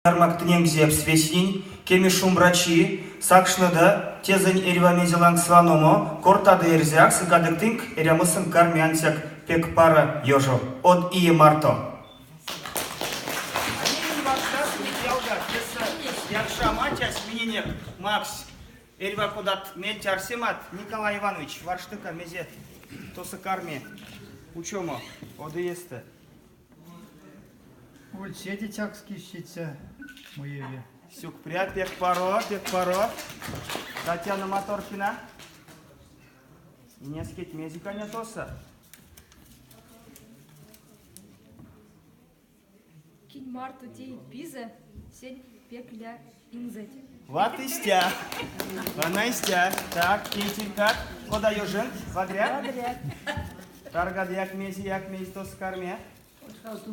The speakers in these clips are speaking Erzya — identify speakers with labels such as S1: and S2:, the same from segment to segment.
S1: Ярмак тыненк зепс весенень, кеме шумбрачи, сакшнодо тезэнь эрьва мезе лангс ваномо, кортадо эрзякс, кадык тынк эрямосонк карми ансяк пек паро ёжо. Од ие марто! А минь варштасынек, ялгат, тесэ якшаматясь миненек макссь эрьва кодат мельть-арсемат. Николай Иванович, варштыка, мезе тосо карми учомо од иестэ.
S2: Ульть седицякс киштиця муеви.
S1: Сюкпря, пек паро, пек паро. Татьяна Маторкина. Инескеть мезе каня тосо?
S3: Кинь марто теить пизэ, сень пек ля инзэть.
S1: Вот истя. Вана истя. Так, тейтерькат, кода ёжонть? Вадря?
S3: Вадря.
S1: Таргадыяк мезеяк мейс тосо карми, а?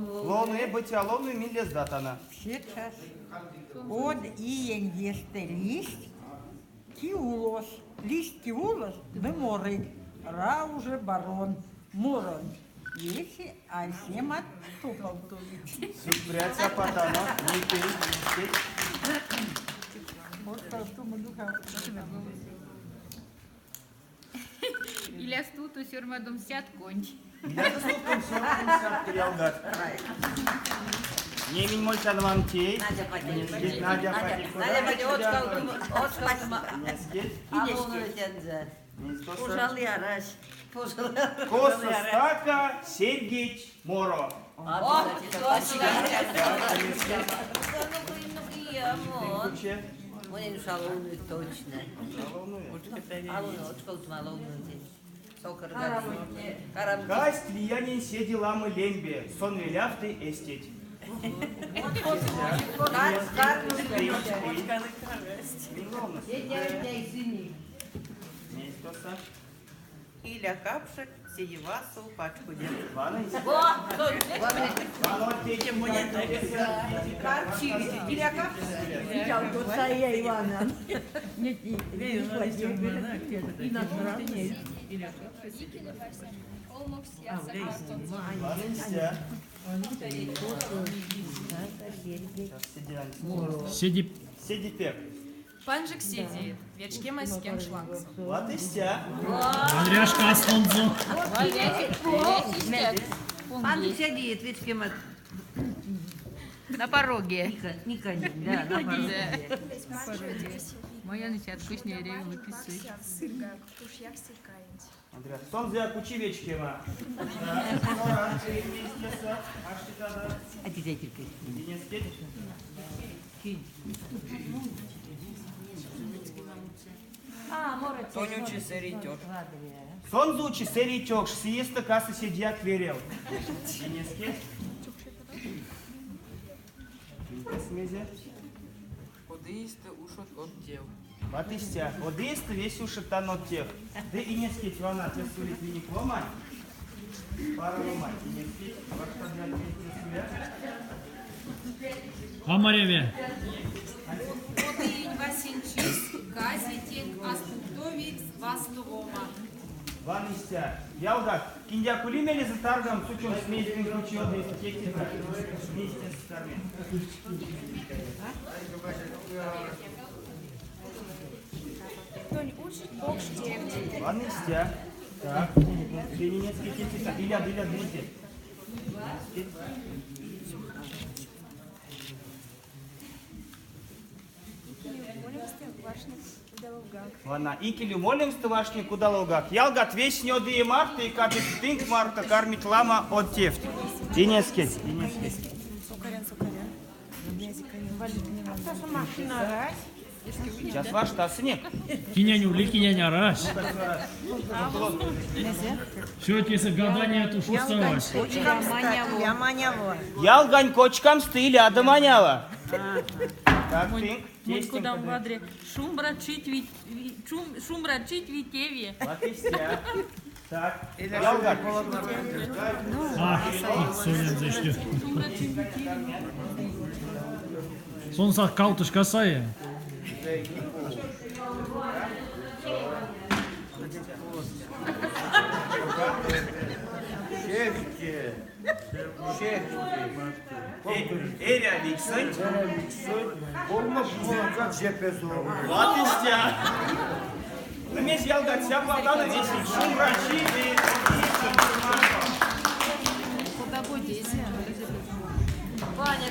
S1: Ловны, бути а ловны, минь лездатано.
S4: Сейчас од иень вестэ лиссть киулос, лиссть киулос ды морыть раужо барон моронть. Весе арсемат топавтовить.
S1: Сюкпря цяпатано, ней
S5: Иля стувто сёрмадомс сятконть.
S1: Иля стувто сёрмадомс сятко, ялгат. Не минь мольтяно вам тей.
S6: Надя патей.
S1: Надя патей.
S6: Надя патей, от Пожалуй, арась.
S1: Косо стака серьгедть моро.
S6: Монень уш аловнует точно.
S1: Кайсть лиянень седе ламо лембе, сон велявты эстеть.
S7: Иля капшак, седе васов пачкодят.
S4: Иля капшак.
S8: Седи
S1: Седипек.
S5: Панжик седи, вечкемась кенкш лангсо.
S1: Вот истя.
S8: Вадря шкастонзо.
S6: Панжик седи, вечкемат.
S5: На пороге.
S6: Да, на пороге.
S5: Моя нечаткось не эряви выписывать.
S1: Сонзэ учи вечкема.
S6: А дядя
S9: Тонь учи сэрей тёкш.
S1: Сонзэ учи сэрей тёкш, сеестэ касы седеяк верев. Инескеть. Мезе?
S9: Од иестэ ушодт од тев.
S1: Вот истя. Од иестэ весе ушодтано од тев. Ды инескеть вана тесэ улить минек ломань. Паро ломань. Инескеть, варштадо тесэ.
S8: А маряви.
S5: Од иень васень чись кази тенк а стувтовикс вастовома.
S1: Вана истя. Ялгат, киньгак ули мелезэ таргамс учомс мезе тынк учи од иестэ тетинка вместе с карми.
S3: Тонь учить покш тевть.
S1: Вана истя. Так. Ленинецкий тетика. Иля, иля, дмитрий. Вана икелев молемстэ варштнек удаловгак. Ялгат, весень од ие марто и кадык тынк марто кармить ламо од тевть. Инескеть, инескеть. Сейчас варштасынек.
S8: Кинень ули, кинень арась. Все, тесэ гадание уш уставась.
S1: Ялгань кочкамс ты илядо манява. Так, тынк,
S5: Монь кодам вадря. Шумбра чить, шумбра чить витеви.
S1: Вот истя. Так, ялгат.
S8: А, сонензэ эштё. Сон сак кавтошка сае.
S10: Чевте.
S1: Эрявиксэнть. Вот истя. Ну, мезть, ялгат, сяблатано весень шумбрачи.
S5: Куда будете?
S6: Ваня,